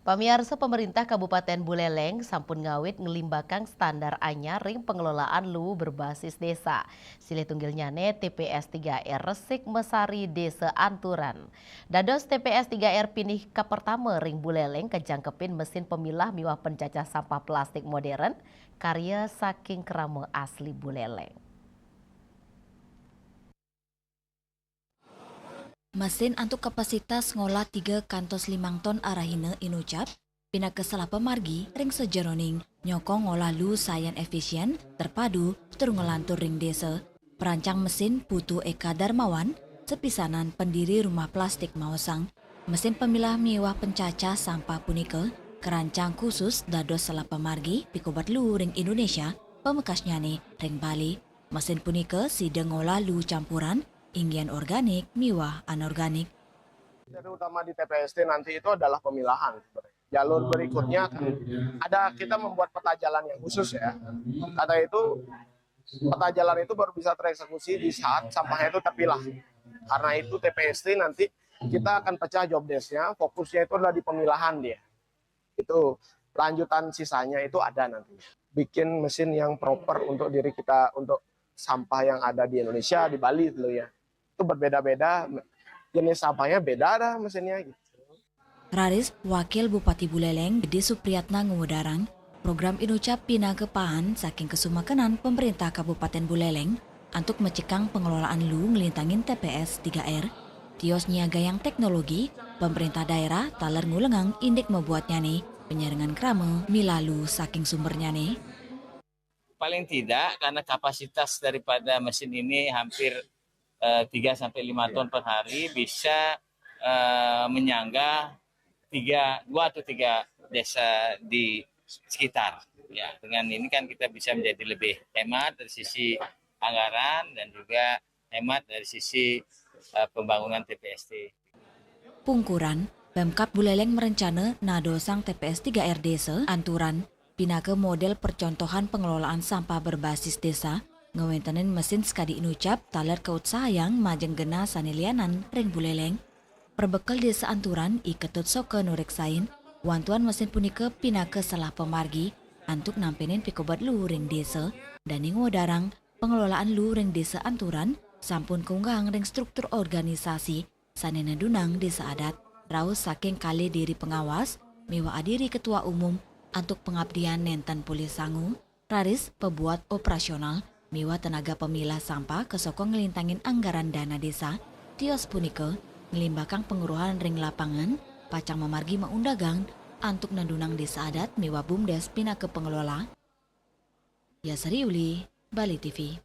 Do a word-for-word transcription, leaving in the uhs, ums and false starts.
Pamiarsa, pemerintah Kabupaten Buleleng sampun ngawit nglimbakang standar anyar ring pengelolaan luwu berbasis desa. Silih tunggilnyane T P S tiga R Resik Mesari Desa Anturan. Dados T P S tiga R pinih kapertama ring Buleleng kajangkepin mesin pemilah miwah pencacah sampah plastik modern, karya saking krama asli Buleleng. Mesin antuk kapasitas ngolah tiga kantos limang ton arahina inucap, pinaka salah pamargi ring sajeroning nyokong ngolah luwu sayan efisien, terpadu, tur nglantur ring desa. Perancang mesin Putu Eka Darmawan, sepisanan pendiri Rumah Plastik maosang, mesin pemilah miwah pencacah sampah punika karancang khusus dados salah pamargi pikobat luwu ring Indonesia, pamekasnyane ring Bali. Mesin punika sida ngolah luwu campuran, inggihan organik miwah anorganik. Jadi utama di T P S T nanti itu adalah pemilahan. Jalur berikutnya akan ada, kita membuat peta jalan yang khusus ya. Karena itu peta jalan itu baru bisa tereksekusi di saat sampahnya itu terpilah. Karena itu T P S T nanti kita akan pecah job desk-nya, fokusnya itu adalah di pemilahan dia. Itu lanjutan sisanya itu ada nantinya. Bikin mesin yang proper untuk diri kita, untuk sampah yang ada di Indonesia, di Bali dulu ya. Itu berbeda-beda, jenis sampahnya beda dah mesinnya gitu. Raris, Wakil Bupati Buleleng, Gede Supriyatna, ngwedarang, program Inucap pinaka paan saking kasumakenan pemerintah Kabupaten Buleleng antuk mecikang pengelolaan luwu nglintangin T P S tiga R. Tios nyiagayang teknologi, pemerintah daerah taler ngulengang indik mabuatnyane, penyaringan krama, milah luwu saking sumbernyane. Paling tidak, karena kapasitas daripada mesin ini hampir eh, tiga sampai lima ton per hari, bisa eh, menyangga tiga, dua atau tiga desa di sekitar. Ya, dengan ini kan kita bisa menjadi lebih hemat dari sisi anggaran dan juga hemat dari sisi eh, pembangunan T P S T. Pungkuran, Pemkab Buleleng merencana nadosang T P S tiga R Desa Anturan pinaka model percontohan pengelolaan sampah berbasis desa, ngwentenin mesin sakadi Inucap taler kautsahayang majeng genah sane lianan ring Buleleng. Perbekel Desa Anturan I Ketut Soka nureksain, wantuan mesin punika pinaka salah pamargi antuk nampenin pikobat luwu ring desa, dane ngwedarang pengelolaan luwu ring Desa Anturan sampun kaunggahang ring struktur organisasi sane nedunang desa adat, rauh saking kalih diri pengawas miwah adiri ketua umum antuk pengabdian nenten polih sangu, raris pabuat operasional miwah tenaga pemilah sampah kasokong nglintangin anggaran dana desa. Tios punika nglimbakang pangweruhan ring lapangan, pacang mamargi maundagang antuk nedunang desa adat miwah bumdes pinaka pengelola. Yasari Uli, Bali T V.